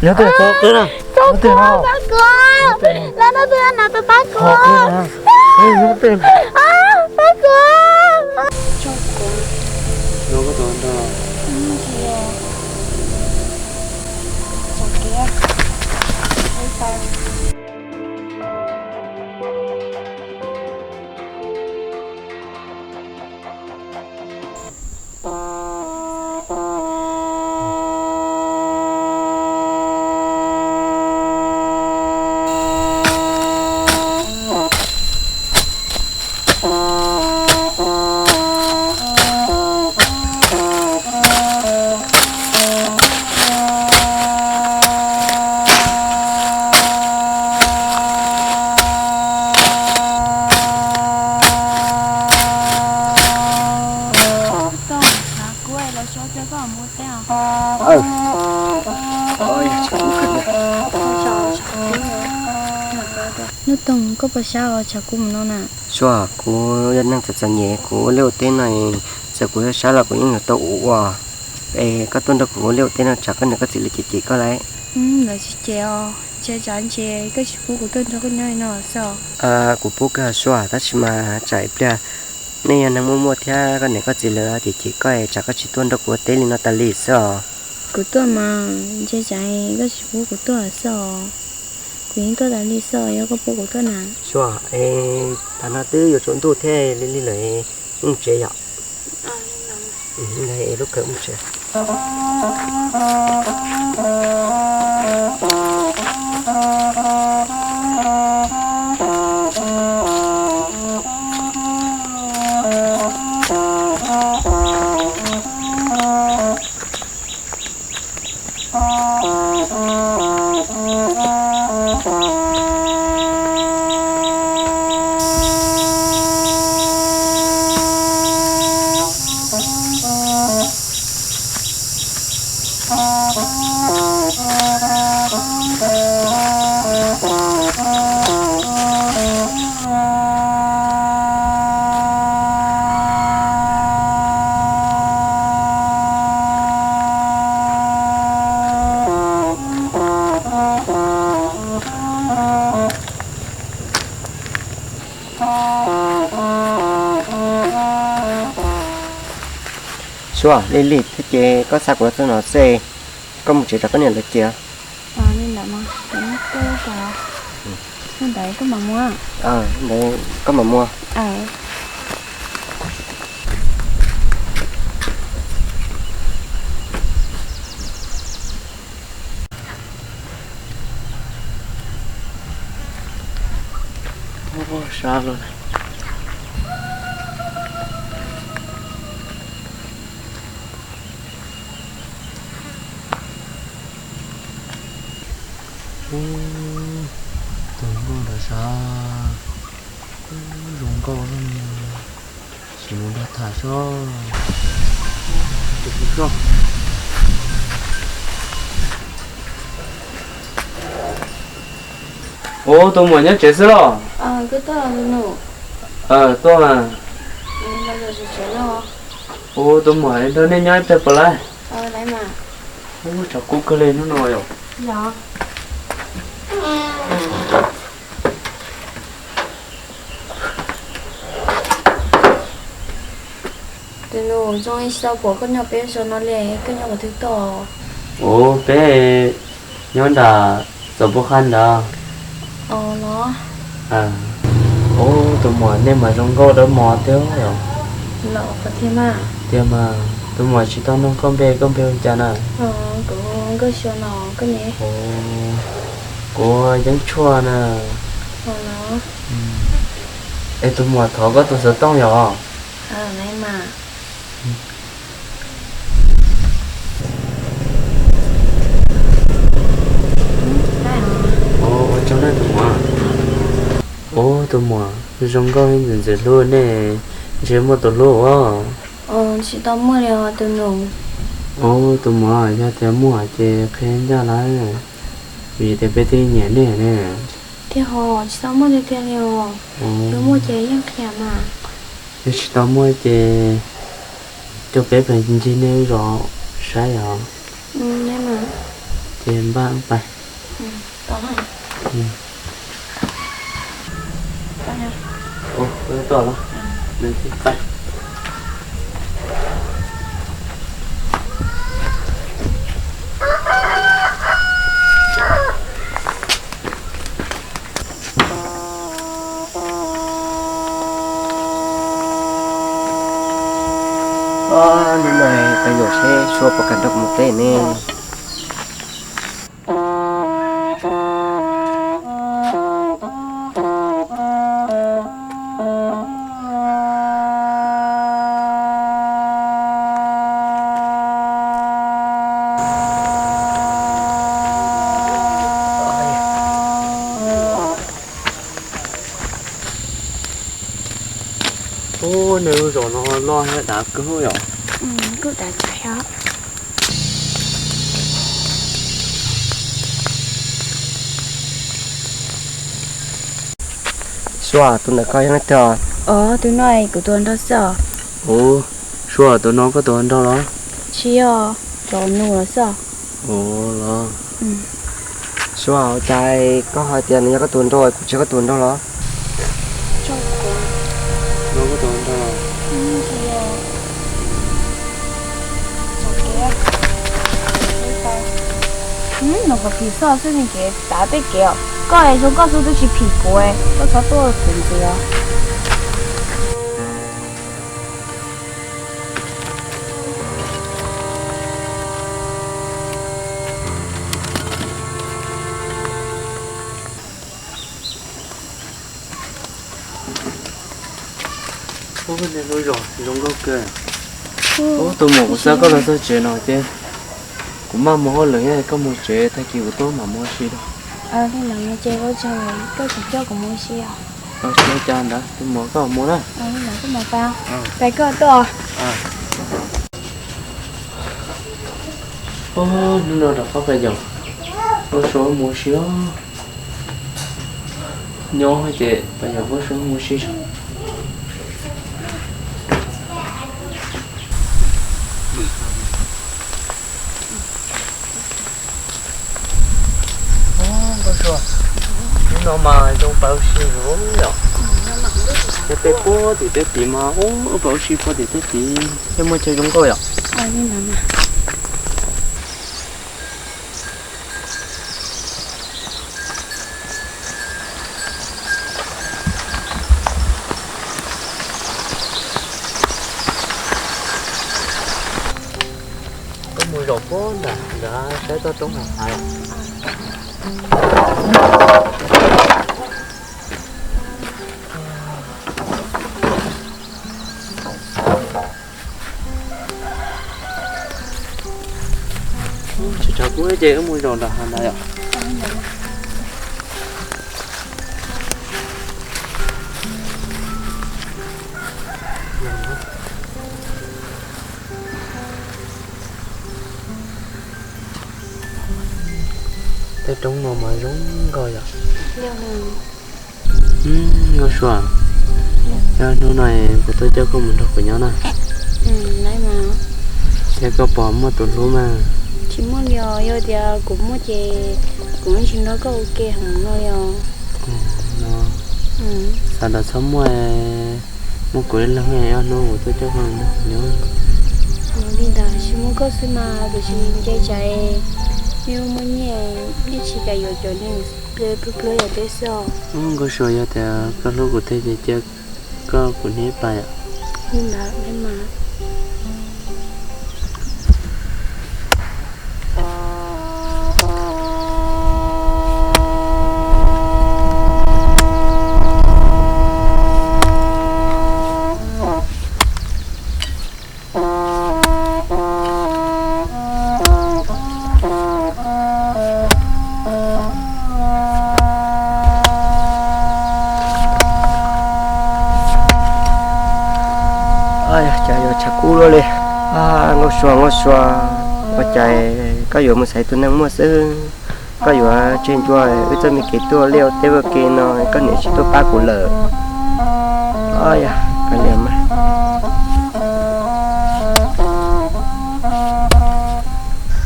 Nyob twg txhob qw na. Nyob twg no. Pab kuv, lawv nrog peb nrog pab kuv. Pab kuv. Hnub Toog, koj puas sab os tshav kub mus no na? Suav, kuv yog neeg txom txom nyem, kuv ua liaj ua teb no, txawm kuv yuav sab los kuv yeej yuav tau ua ua. Es koj tuaj nrog kuv ua liaj ua teb no tsam koj niam koj txiv lawv cem cem koj lauj. Lawv tsis cem os, ntshe tsam ntshe koj tsis pub kuv tuaj nrog koj nyob li no xwb os. Kuv pub kawg Suav, tab sis mas tsam ib pliag nej yog neeg muaj muaj thiab koj niam koj txiv lawv cem cem koj tsam koj tsis tuaj nrog kuv ua teb li no tas li xwb os. Kuv tuaj mas, ntshe tsam koj tsis pub kuv tuaj xwb os. Kuv yeej tuaj tas li xwb os, yog koj pub kuv tuaj na. Suav, es tam no twb yuav tsaus ntuj thiab li li lawm, wb mus tsev yom. Lub kawm mus tsev. Suav, li li thiab ces koj xa kuv los txog no xwb, koj mus tsev rau koj niam lawv ces. Li ntawd mas, ntawd koj mam mus. Ntawd koj mam mus. Sab lawm. Tus nkauj nram sab zoo nkauj, sim mus nrog tham seb. Ua, tus muam nyob tsev xwb los? Tuaj mas. Ua, tus muam nrog nej nyob ib pliag puas laib? Ua, tshav kub kawg li hnub no yom. Tus nus, zoo li tsis tau pom koj nyob peb zos no li, koj nyob qhov twg tuaj? Ua, peb nyob nram Txos Npub Qab ntawd. Ua, tus muam nej mas zoo nkauj dawb mos thiab. Los qhov tiag mas. Tiag mas, tus muam tsis tau nug koj npe, koj npe hu cas na? Kuv Nkauj Xyoo no, koj ne? Kuv Yeeb Tshuaj na. Es tus muam thov koj tus xov tooj yom? Ua tsaug na tus muam. Ua tus muam, zoo nkauj ntxim ntxim hlub ne, ntshe muaj tus hlub os. Tsis tau muaj li os tus nus. Ua tus muam, yog tias muaj ces qhia ncaj lawm, vim tias peb twb nyiam nej ne. Tiag hos, tsis tau muaj tiag tiag li os. Yog muaj ces yeej qhia mas. Yog tsis tau muaj ces coj peb pais ncig nej zos saib os. Ces npaj pais. Hnub no peb yuav seb Suav puas kam nrog kuv mus teb ne. Ub, nws lub zos no loj thiab dav kawg yom. Kuj dav tsawv thiab. Suav, tus ntawm koj yog leej twg? Os, tus no kuv tus hluas nraug xwb os. Ub, Suav, tus no koj tus hluas nraug los? Tsis yog, cov nus los xwb os. Ua los, Suav, ua cas koj hais tias nws yog koj tus hluas nraug kuv tsis yog koj tus hluas nraug los? Nws qhuav phim txoj xwb, nws kev tav tej kev os. Koj zoo koj xwb twb tsis phim kuv, koj txhob tuaj kuv ntxiv os. Ub, nej lub zos zoo nkauj kawg. Ub, tus muam, kuv xa koj los txog tsev no ces kuv maj mus hauj lwm, koj mus tsev tag kis kuv tuaj mam mus ua si rau. Li ntawd ces ua tsaug, koj tsis coj kuv mus ua si os. Ua cas ntawd, tus muam, koj mus na. Pais koj tuaj. Hnub no rov qab pais yos, ua Suav mus ua si os. Nyob ces pais yos ua Suav mus ua si. Nkauj Suav, hnub no mas zoo pais ua si yom. Ces peb puag tim teb tid mas, wb pais ua si puag tim teb tid thiaj muaj chaw zoo nkauj yom. Koj mus zaum puag nram nrad saib toj roob hav hav. Tshav kub ces wb mus zaum nram hav ntawd yom. Tej roob no mas zoo nkauj yom. Nkauj Suav, yog hnub no kuv tuaj coj koj mus nrog kuv nyob na. Yog koj puas muaj tus hlub mas? Tsis muaj li os, yog tias kuv muaj ces kuv yeej tsis nrog koj ua ke heev no li os. Xav tias txhob muaj, muaj kuv ib leeg, yog hnub kuv tuaj coj koj mus nrog kuv nyob. Li ntawd tsis muaj koj xwb mas, tiam sis nce tsam nej muaj nyiaj, nej tsis kam yuav cov neeg pluag pluag yam peb xwb os. Nkauj Suav, yog tias koj hlub kuv thiab ces cia koj kuv niam pais yom. Li ntawd mas. Cas yuav tshav kub luaj li. Nkauj Suav, Nkauj Suav, ua cas koj yuav mus xaiv tus neeg muaj xwb? Koj yuav tseg ncua wb txoj me kev tuaj liaj ua teb ua ke no, koj niam tsis tuaj pab kuv lawm. Yog,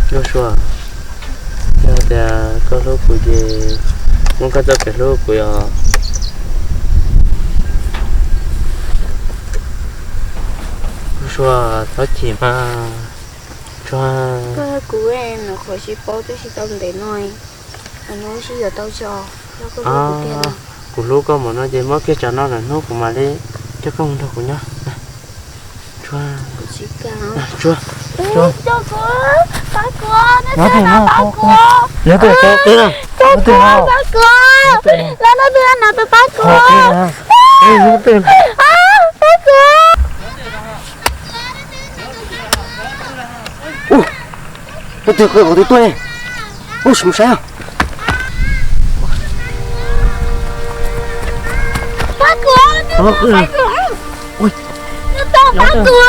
Nkauj Suav, yog Tias koj hlub kuv ces muab koj txoj kev hlub kuv yog. Sua, txhob chim mas. Sua, koj kuv nws qhuav sib paub twb tsis tau ntev no, hnub sib yuav tau tso. Kuv hlub koj mus no ces muab kiag tsam no lawm hnub kuv mam li coj koj mus nrog kuv nyob. Sua, Sua, Sua, yog tus tau qib na, yog tus no, yog tus no, pab kuv, pab kuv. Ub, leej twg qw tus tuaj ne? Ub, sim mus saib. Pab kuv, pab kuv, pab kuv.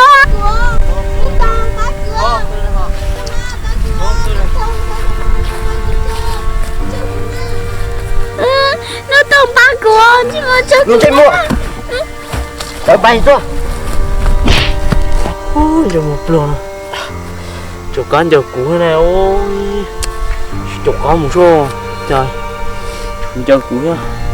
Nub Tooj pab kuv, ntsej muag, tawv pais tuaj. Ub, zoo mus pluag no. Tsuas qab ncaws kuv na, tsis tsuas qab mus soj, cas ncaws kuv thiab.